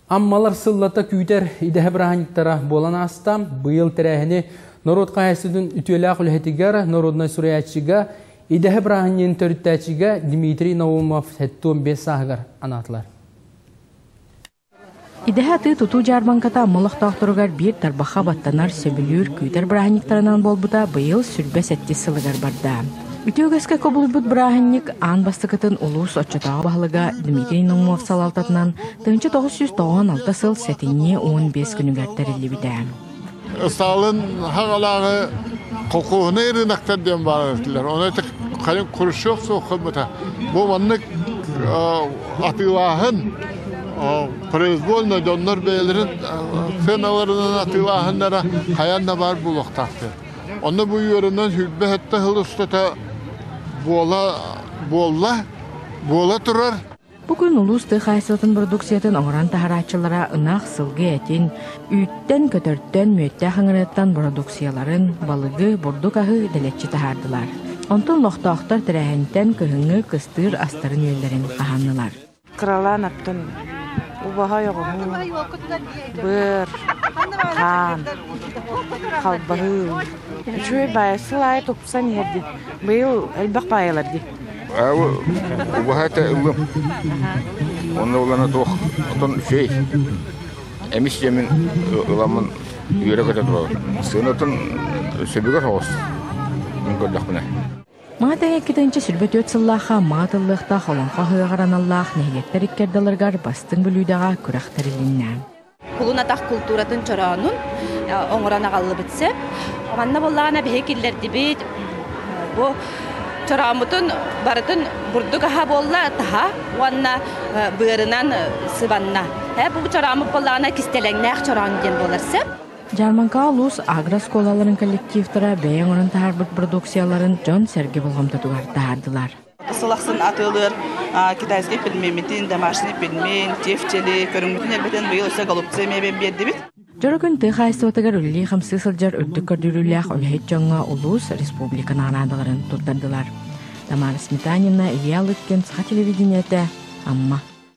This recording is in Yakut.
Аммалар сыллата күүтэр идэһэ бырааһынньыктара буолан ааста. Быйыл тэрээһини норуот хаһаайыстыбатын үтүөлээх үлэһитигэр, норуодунай суруйааччыга, идэһэ бырааһынньыгын төрүттээччигэ Дмитрий Наумов 75 сааһыгар анаатылар. Идэһэ атыы-тутуу дьаарбаҥката Амма олохтоохторугар биир тарбахха баттанар, сөбүлүүр, күүтэр бырааһынньыктарынан буолбута быйыл 27 сылыгар барда. Үтүө үгэскэ кубулуйбут бырааһынньык аан бастакытын улуус оччотооҕу баһылыга Дмитрий Наумов салалтатынан 1996 сыл сэтинньи 15 күнүгэр тэриллибитэ. Сталин хагалааҕы колхоһунай ырыынактар диэн баар этилэр. Ону это халин Хрущев суох гыммыта. Бу маннык атыылааһын произвольно дьоннор бэйэлэрин сыаналарынан атыылааһыннара хайаан да баар буолуохтаахтар. Онно бу үөрэнэн сүүрбэ сэттэ сыл устата буола буолла, буола турар. Бу күн улуус тыа хаһаайыстыбатын бородууксуйатын оҥорон таһарааччылара ынах, сылгы этин, үүттэн, көтөртөн, мүөттээх ыҥырыаттан бородууксуйаларын, балыгы, бурдук аһы дэлэччи таһаардылар. Онтон олохтоохтор тэрээһинтэн кыһыҥҥы кыстыыр астарын-үөллэрин хаһааннылар. Кыралаан оттон убаһа ойоҕоһун, быар, хаан, халбаһыы. Үчүгэй баайа сыл аайы тупсан иһэр дии. Быйыл элбэх баайалар дии. Убаһа этэ ыллым. Онно улана туох отон үчүгэй. Эмис дьэмин ыламмын үөрэ көтө турабын. Сыанатын сөбүгэр соҕус. Мин көрдөхпүнэ. Маҥа тэҥэ 224 сыллаахха Аммаҕа тыллыахтаах Олоҥхо ыһыаҕар аналлаах нэһилиэктэр иккэрдаларыгар бастыҥ бүлүүдэҕэ күрэх тэрилиннэ. Кулун атах култууратын чороонун оҥорон аҕаллыбыт сөп. Манна буоллаҕына биһи киллэрдибит бу чорооммутун барытын бурдук аһа буолла таһа уонна быарынан сыбанна. Бу чорооммут буоллаҕына кистэлэҥнээх чороон диэн буолар сөп. Дьаарбаҥкаҕа улуус агрооскуолаларын коллективтара бэйэ оҥорон таһаарбыт продукцияларын дьон-сэргэ болҕомтотугар таһаардылар. Сыл ахсын атыылыыр китайскай пельменмитин, домашний пельмень, тефтели көрүҥмүтүн элбэтэн быйыл өссө голубцы эмиэ биэрдибит. Дьоро күн тыа хаһаайыстыбатыгар үлэлии-хамсыы сылдьар үрдүк көрдөрүүлээх үлэһит дьоҥҥо улуус, республика наҕараадаларын туттардылар. Тамара Сметанина, Илья Лыткин, Саха телевидениетэ, Амма.